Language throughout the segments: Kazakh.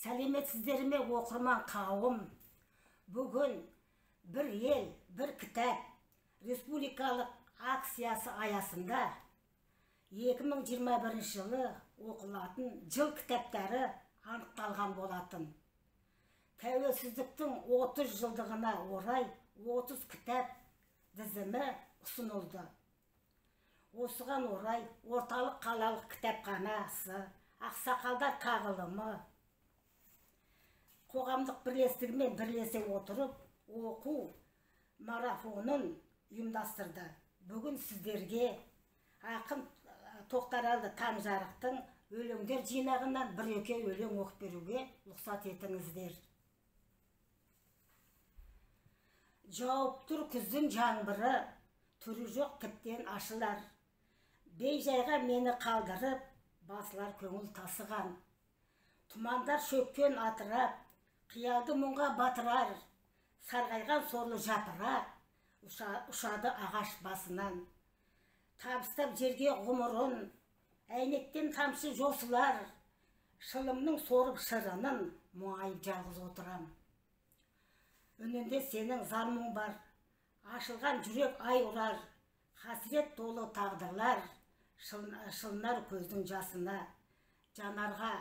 Сәлеметсіздер ме, оқырман қауым? Бүгін бір ел, бір кітап республикалық акциясы аясында 2021 жылы оқылатын жыл кітаптары анықталған болатын. Тәуелсіздіктің 30 жылдығына орай 30 кітап тізімі ұсынылды. Осыған орай орталық қалалық кітапханасы, ақсақалдар тағылымы қоғамдық бірлестігімен бірлесе отырып оқу марафонын ұйымдастырды. Бүгін сіздерге ақын Тоқтаралы Таңжарықтың өлеңдер жинағынан бір-екі өлең оқып беруге рұқсат етіңіздер. Жауып тұр күздің жаңбыры, түрі жоқ тіптен ашылар. Бейжайға мені қалдырып, басылар көңіл тасыған. Тұмандар шөккен атырап, қиялды мұңға батырар. Сарғайған сорлы жапырақ ұшады ағаш басынан. Табыстап жерге ғұмырын, әйнектен тамшы жосылар. Шылымның сорып шырынын мұңайып жалғыз отырам. Үнінде сенің зар мұң бар, ашылған жүрек ай ұрар. Қасірет толы тағдырлар шылынар көздің жасына. Жанарға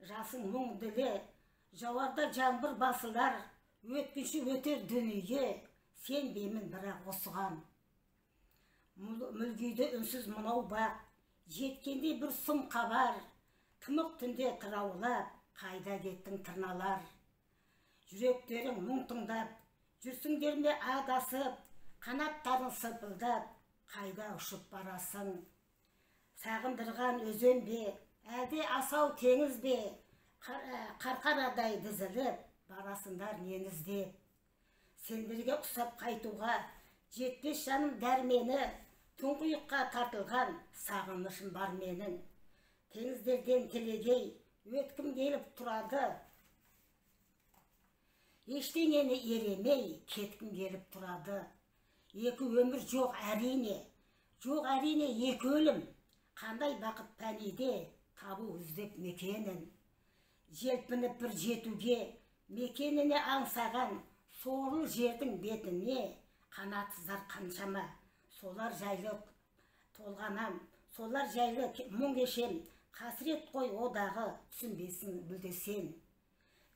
жасың мұң ділі, жауарда жаңбыр басылар. Өткінші өтер дүние, сенбеймін бірақ осыған. Мүлгиді үнсіз мынау бақ, жеткендей бір сұм хабар. Тымық түнде тыраулап, қайда кеттің тырналар? Жүректерің мұң тыңдап, жүрсіңдер ме адасып, қанаттарың сыпылдап, қайда ұшып барасың? Сағындырған өзен бе, әлде асау теңіз бе, қарқарадай дізіліп, барасыңдар нені іздеп? Сендерге ұқсап қайтуға жетпес жаным дәрмені, тұңғиыққа тартылған сағынышым бар менің. Теңіздерден телегей өткім келіп тұрады, ештеңені елемей кеткім келіп тұрады. Екі өмір жоқ әрине, жоқ әрине екі өлім. Қандай бақыт пәниде табу іздеп мекенін. Желпініп бір жетуге мекеніне аңсаған сорлы жердің бетіне қанатсыздар қаншама. Солар жайлы толғанам, солар жайлы мұң кешем. Қасірет қой одағы түсінбесін мүлде сен.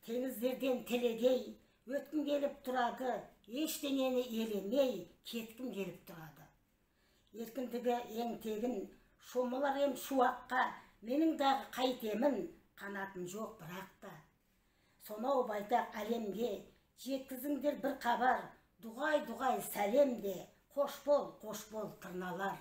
Теңіздерден телегей өткім келіп тұрады, ештеңені елемей кеткім келіп тұрады. Еркіндігі ең тегін шомылар ем шуаққа, менің дағы қайтемін, қанатым жоқ бірақ та. Сонау байтақ әлемге жеткізіңдер бір хабар, дұғай-дұғай сәлем де, қош бол, қош бол тырналар.